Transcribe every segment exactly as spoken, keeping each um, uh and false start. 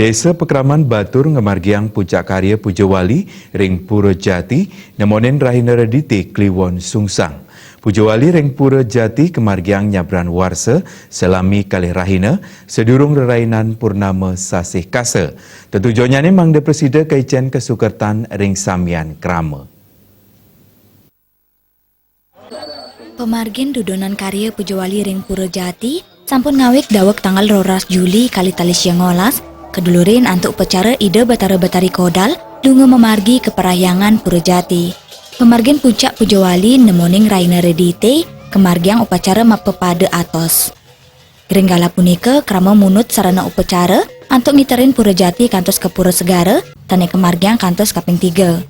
Désa Pakraman Batur ngamargiang puncak karya Puja Wali ring Pura Jati, nemonin rahina Redité Kliwon Sungsang. Puja Wali ring Pura Jati kamargiang nyabran warsa, salami kalih rahina, sadurung rerainan purnama sasih Kasa. Tetujonnyané mangda prasida kaicén kasukertan ring samian krama. Pamargin dudonan karya Puja Wali ring Pura Jati sampun ngawit daweg tanggal roras Juli kalih tali siang olas, kadulurin antuk upacara Ida Batara Batari Kodal lunga mamargi ka Parahyangan Pura Jati. Pamargin puncak Puja Wali nemoning rahina Redité kamargiang upacara mapapada atos. Ring galah punika, krama munut sarana upacara antuk ngiterin Pura Jati kantos ka Pura Segara, sané kamargiang kantos kaping tiga.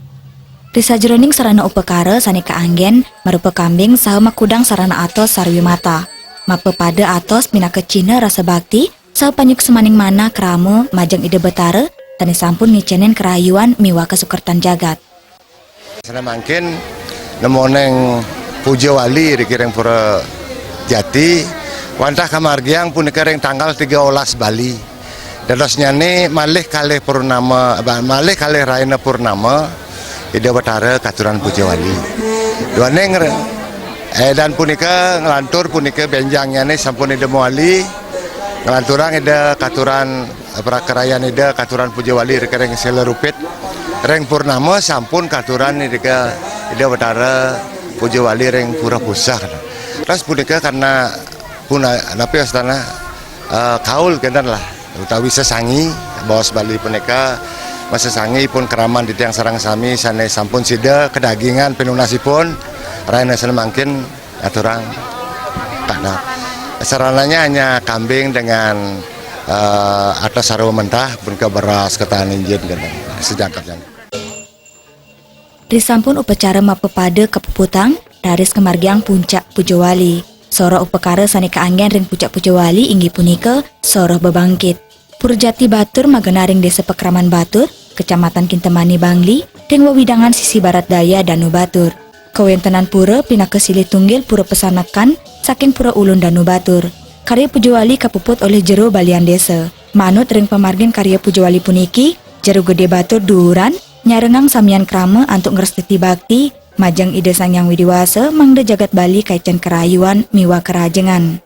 Ri sajeroning sarana upakara sané kaanggén marupa kambing saha makudang sarana atos sarwi mata. Mapapada atos pinaka cihna rasa bakti saha panyuksmaning manah krama majeng Ida Batara, sané sampun ngicénin karahayuan miwah kasukertan jagat. Sané mangkin nemoning Puja Wali ring Pura Jati, wantah kamargiang punika ring tanggal tiga olas Bali. Dadosnyané malih kalih purnama, malih kalih rahina purnama, Ida Batara katuran Puja Wali. Duaning re-, édan punika nglantur punika bénjangnyané sampun Ida mawali, nglanturang Ida katuran prakarayan Ida katuran Puja Wali ring Sela Rupit. Ring purnama sampun katuran Ida, Ida Batara Puja Wali ring Pura Puseh. Terus punika karena puna-, napi wastana, eh, kaul kénten lah, utawi sesangi, baos Bali punika, masesangi pun kraman titiang sareng sami sané sampun sida kadagingan pinunasipun, rahina sané mangkin aturang. Nah, sarananya hanya kambing dengan, eh, atos sarwa mentah, punika beras, ketan, injin, kénten. Sejangkep-jangkep. Risampun upacara mapapada kapuputang, raris kamargiang puncak Puja Wali. Soroh upakara sané kaanggén ring puncak Puja Wali inggih punika soroh bebangkit. Pura Jati Batur magenah ring Désa Pakraman Batur, Kecamatan Kintamani Bangli, ring wewidangan sisi barat daya Danu Batur. Kawéntenan pura pinaka silih tunggil pura pasanekan saking Pura Ulun Danu Batur. Karya Puja Wali kapuput olih jero balian désa. Manut ring pamargin karya Puja Wali puniki, Jero Gedé Batur duuran nyarengang samian krama antuk ngrastiti bakti majeng Ida Sang Hyang Widhi Wasa mangda jagat Bali kaicén karahayuan miwah karahajengan.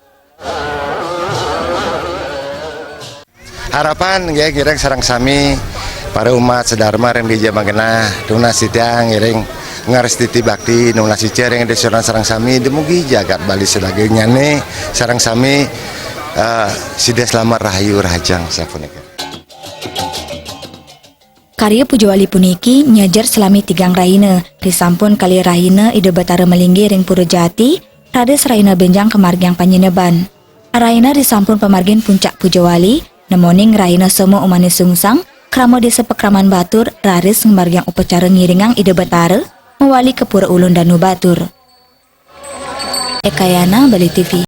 Harapan nggih ngiring sareng sami para umat sedharma ring dija magenah, tunas titiang ngiring ngrastiti bakti, nunas ica ring Ida Sang Hyang sareng sami, dumugi jagat Bali sadagingnyane sareng sami, eh, sida slamet rahayu rahajeng sapunika. Karya Puja Wali puniki nyejer salami tigang rahina, risampun kalih rahina Ida Batara malinggih ring Pura Jati, raris rahina bénjang kamargiang panyineban. Rahina risampun pamargin puncak Puja Wali, nemoning rahina Soma Umane Sungsang, krama Désa Pakraman Batur, raris ngamargiang upacara ngiringang Ida Batara, mawali ka Pura Ulun Danu Batur. Ekayana, Bali T V.